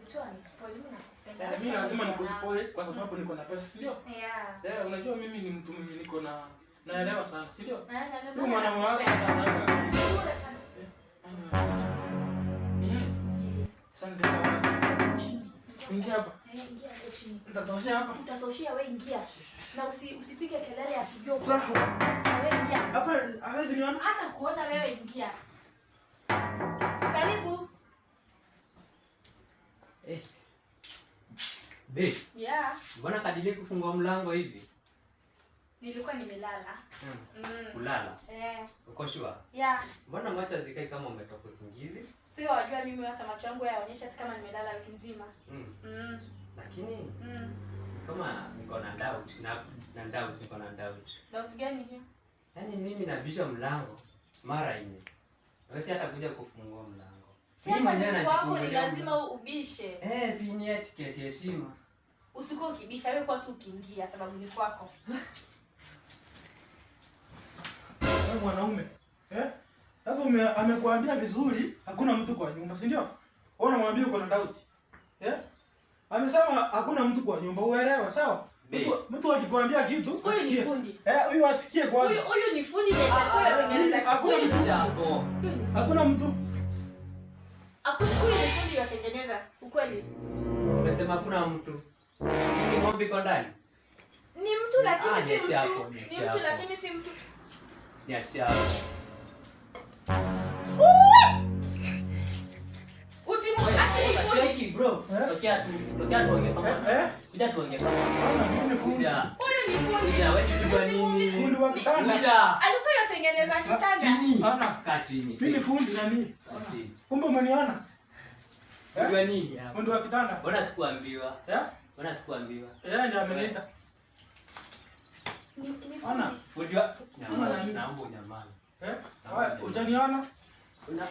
vitu anispoil, mimi nakupenda. Eh, mimi lazima nikuspoil kwa sababu niko na pesa, si ndio? Yeah. Eh, unajua mimi ni mtu mwenye niko na naelewa sana, si ndio? Na Huyu mwanaume wako hata anaga akili. Bure sana. Ni yeye. Sasa nitaenda wapi? Chini. Ingia hapa. Eh, ingia hapo chini. Nitatoshea hapa. Utatoshea wewe, ingia. Na usipige kelele asijue. Sawa. Sasa wewe ingia. Hapa hawezi niona. Hata kuona wewe, ingia. Karibu. Eh. Babe, Yeah. mbona kadili kufungua mlango hivi? Nilikuwa nimelala. Kulala. Eh. Uko sure? Yeah. Mbona macho zikai kama umetoka usingizi? Sio, wajua mimi hata macho yangu yaonyesha hata kama nimelala wiki nzima. Lakini kama niko na doubt na doubt, niko na doubt. Doubt gani hiyo? Yaani mimi nabisha mlango mara 4. Wewe si hata kuja kufungua mlango. Si Mimi hapa mwenyewe ni kwako, ni najifungulia lazima mlango. ubishe. Eh, si ni etiquette, heshima. Usikuwa ukibisha, wewe kwa tu ukiingia sababu ni kwako. Wewe mwanaume. Eh? Sasa amekuambia vizuri, hakuna mtu kwa nyumba, si ndio? Wewe unamwambia uko na doubt. Eh? Amesema hakuna mtu kwa nyumba, uelewe, sawa? Mtu akikwambia kitu, Huyu ni asikie. fundi. Eh, huyu asikie kwanza. Huyu ni fundi ndiye atakuwa Hakuna Huyu mtu hapo. Huyu ni fundi. Hakuna mtu. Hakuna, huyu ni fundi yatengeneza, ukweli. Umesema hakuna mtu. Ni ng'ombe iko ndani? Ni mtu lakini Ah, si niachie mtu. hapo, Ni niachie mtu hapo. lakini si mtu. Niachie hapo. Usimu ati ni fundi. Cheki bro, tokea tu, tokea tuongee kama. Eh, eh? Kuja tuongee kama. Bwana, mimi ni fundi. Kuja. Huyu ni fundi. Kuja, wewe ni fundi wa nini? Fundi wa kitanda. Kuja. Alikuwa yatengeneza kitanda. Chini. Ana. Kaa chini. Mimi ni fundi nani? Kaa chini. Kumbe umeniona? Fundi wa nini hapa? Fundi wa kitanda. Mbona sikuambiwa? Eh? Mbona sikuambiwa? Yeye ndiye ameniita. Ni fundi. Ana. Fundi wa nyamaza, naomba unyamaze. Eh? Hujaniona? Una